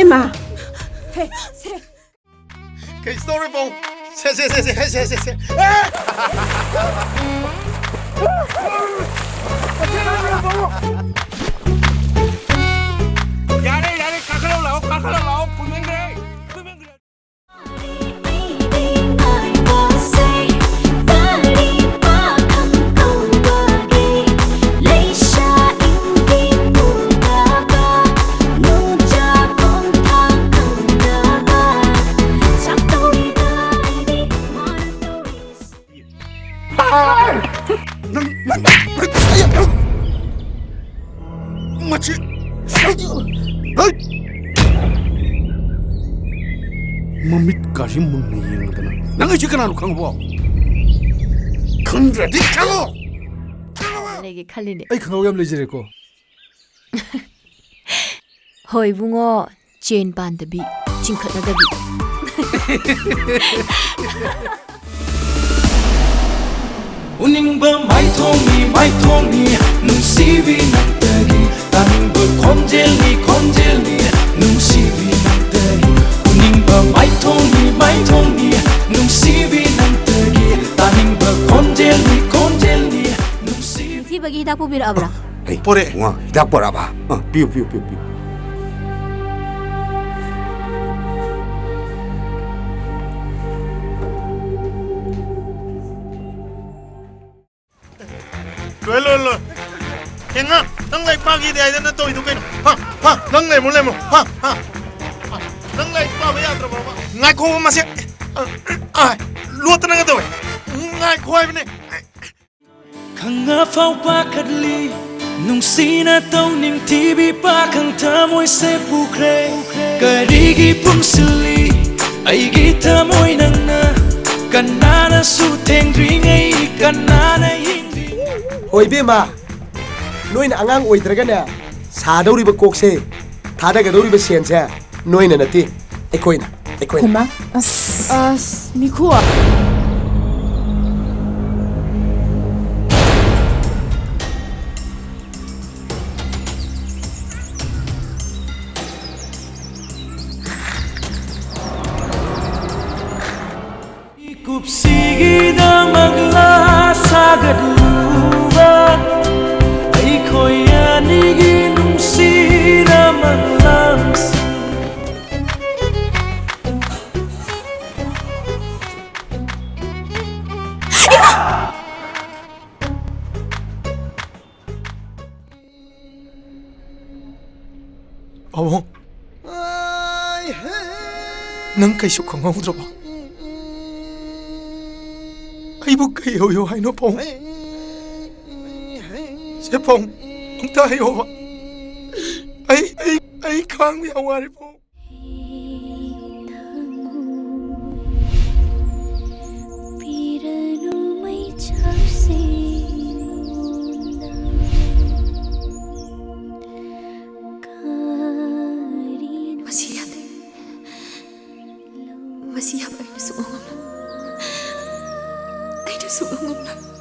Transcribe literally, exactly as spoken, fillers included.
ꯃꯥ꯫ ꯁꯦ, ꯁꯦ꯫ ꯀꯩꯁꯨ ꯇꯧꯔꯣꯏ ꯄꯥꯎ꯫ ꯁꯦ, ꯁꯦ, ꯁꯦ꯫ ꯑꯦ! ꯌꯥꯔꯦ, ꯌꯥꯔꯦ, ꯀꯥꯈꯠꯂꯣ ꯂꯥꯛꯑꯣ, ꯀꯥꯈꯠꯂꯣ ꯂꯥꯛꯑꯣ, ꯀꯨꯏꯃꯟꯈ꯭ꯔꯦ, ꯀꯨꯏꯃꯟꯈ꯭ꯔꯦ꯫ ꯅꯪ, ꯅꯪ, ꯅꯪ, ꯃꯁꯤ, ꯍꯩ! ꯃꯃꯤꯠ ꯀꯥꯁꯤ ꯃꯨꯟꯅ ꯌꯦꯡꯉꯗꯅ, ꯅꯪ ꯑꯩꯁꯦ ꯀꯅꯥꯅꯣ ꯈꯪꯉꯕꯣ? ꯈꯪꯗ꯭ꯔꯗꯤ ꯈꯪꯉꯣ! ꯂꯩꯒꯦ ꯈꯜꯂꯤꯅꯦ꯫ ꯑꯩ ꯈꯪꯍꯧ ꯌꯥꯝ ꯂꯩꯖꯔꯦꯀꯣ꯫ ꯍꯣꯏ ꯏꯕꯨꯡꯉꯣ, ꯆꯦꯟ ꯄꯥꯟꯗꯕꯤ, ꯆꯤꯡꯈꯠꯅꯗꯕꯤ꯫ ꯎꯅꯤꯡꯕ ꯃꯥꯏꯊꯣꯡꯅꯤ, ꯃꯥꯏꯊꯣꯡꯅꯤ, ꯅꯨꯡꯁꯤꯕꯤ ꯅꯪꯇꯒꯤ꯫ ꯇꯥꯅꯤꯡꯕ ꯈꯣꯟꯖꯦꯜꯅꯤ, ꯈꯣꯟꯖꯦꯜꯅꯤ, ꯅꯨꯡꯁꯤꯕꯤ ꯅꯪꯇꯒꯤ꯫ ꯎꯅꯤꯡꯕ ꯃꯥꯏꯊꯣꯡꯅꯤ, ꯃꯥꯏꯊꯣꯡꯅꯤ, ꯅꯨꯡꯁꯤꯕꯤ ꯅꯪꯇꯒꯤ꯫ ꯇꯥꯅꯤꯡꯕ ꯈꯣꯟꯖꯦꯜꯅꯤ, ꯈꯣꯟꯖꯦꯜꯅꯤ, ꯅꯨꯡꯁꯤꯕꯤ꯫ ꯅꯤꯡꯊꯤꯕꯒꯤ ꯍꯤꯗꯥꯛ ꯄꯨꯕꯤꯔꯛꯑꯕ꯭ꯔꯥ? ꯍꯩ, ꯄꯣꯔꯛꯑꯦ꯫ ꯏꯃꯥ, ꯍꯤꯗꯥꯛ ꯄꯣꯔꯛꯑꯕ? ꯑ, ꯄꯤꯌꯨ, ꯄꯤꯌꯨ, ꯄꯤꯌꯨ, ꯄꯤꯌꯨ꯫ ꯂꯣꯏ, ꯂꯣꯏ, ꯂꯣꯏ꯫ ꯊꯦꯡꯉ, ꯅꯪ ꯂꯥꯏꯔꯤꯛ ꯄꯥꯈꯤꯗꯦ ꯍꯥꯏꯗꯅ ꯇꯧꯔꯤꯗꯣ ꯀꯩꯅꯣ? ꯍꯥ? ꯍꯥ? ꯅꯪ ꯂꯩꯔꯝꯃꯣ, ꯂꯩꯔꯝꯃꯣ꯫ ꯍꯥ? ꯍꯥ? ꯍꯥ? ꯅꯪ ꯂꯥꯏꯔꯤꯛ ꯄꯥꯕ ꯌꯥꯗ꯭ꯔꯕꯣꯕ? ꯉꯥꯏꯈꯣꯕ, ꯃꯁꯦ꯫ ꯑ, ꯑ, ꯂꯣꯠꯇꯅꯒ ꯇꯧꯋꯦ꯫ ꯉꯥꯏꯈꯣ ꯍꯥꯏꯕꯅꯦ꯫ ꯈꯪꯉꯐꯥꯎ ꯄꯥꯈꯠꯂꯤ, ꯅꯨꯡꯁꯤꯅ ꯇꯧꯅꯤꯡꯊꯤꯕꯤ ꯄꯥꯈꯪ ꯊꯃꯣꯏꯁꯦ ꯄꯨꯈ꯭ꯔꯦ꯫ ꯀꯔꯤꯒꯤ ꯄꯨꯟꯁꯤꯜꯂꯤ ꯑꯩꯒꯤ ꯊꯃꯣꯏ ꯅꯪꯅ? ꯀꯅꯥꯅꯁꯨ ꯊꯦꯡꯗ꯭ꯔꯤꯉꯩ, ꯀꯅꯥꯅ ꯌꯦꯡꯗ꯭ꯔꯤꯉꯩ? ꯍꯣꯏ ꯏꯕꯦꯝꯃ, ꯅꯣꯏꯅ ꯑꯉꯥꯡ ꯑꯣꯏꯗ꯭ꯔꯒꯅꯦ, ꯁꯥꯗꯧꯔꯤꯕ ꯀꯣꯛꯁꯦ, ꯊꯥꯗꯒꯗꯧꯔꯤꯕ ꯁꯦꯟꯁꯦ ꯅꯣꯏꯅ ꯅꯠꯇꯦ, ꯑꯩꯈꯣꯏꯅ, ꯑꯩꯈꯣꯏꯅ꯫ ꯍꯩꯃꯥ, ꯑꯁ, ꯑꯁ, ꯃꯤꯈꯨ꯫ ꯁꯤꯒꯤꯗꯃꯛ ꯂꯥ ꯁꯥꯒꯠꯂꯨꯕ ꯑꯩꯈꯣꯏ ꯑꯅꯤꯒꯤ ꯅꯨꯡꯁꯤꯅ ꯃꯪꯂꯥꯟꯁꯤꯡ꯫ ꯄꯥꯕꯨꯡ, ꯅꯪ ꯀꯩꯁꯨ ꯈꯪꯍꯧꯗ꯭ꯔꯕꯣ? ꯑꯩꯕꯨ ꯀꯩ ꯑꯣꯏꯌꯣ ꯍꯥꯏꯅꯣ, ꯄꯥꯕꯨꯡ? ꯁꯦ, ꯄꯥꯕꯨꯡ, ꯑꯝꯇ ꯍꯥꯏꯌꯣꯕ꯫ ꯑꯩ, ꯑꯩ, ꯑꯩ ꯈꯥꯡꯕ ꯌꯥꯝ ꯋꯥꯔꯦ, ꯄꯥꯕꯨꯡ꯫ ꯃꯁꯤ ꯌꯥꯗꯦ꯫ ꯃꯁꯤ ꯌꯥꯕ ꯑꯩꯅ ꯁꯨꯛꯉꯝ ꯉꯝꯂꯣꯏ꯫ ꯑꯩꯅ ꯁꯨꯛꯉꯝ ꯉꯝꯂꯣꯏ꯫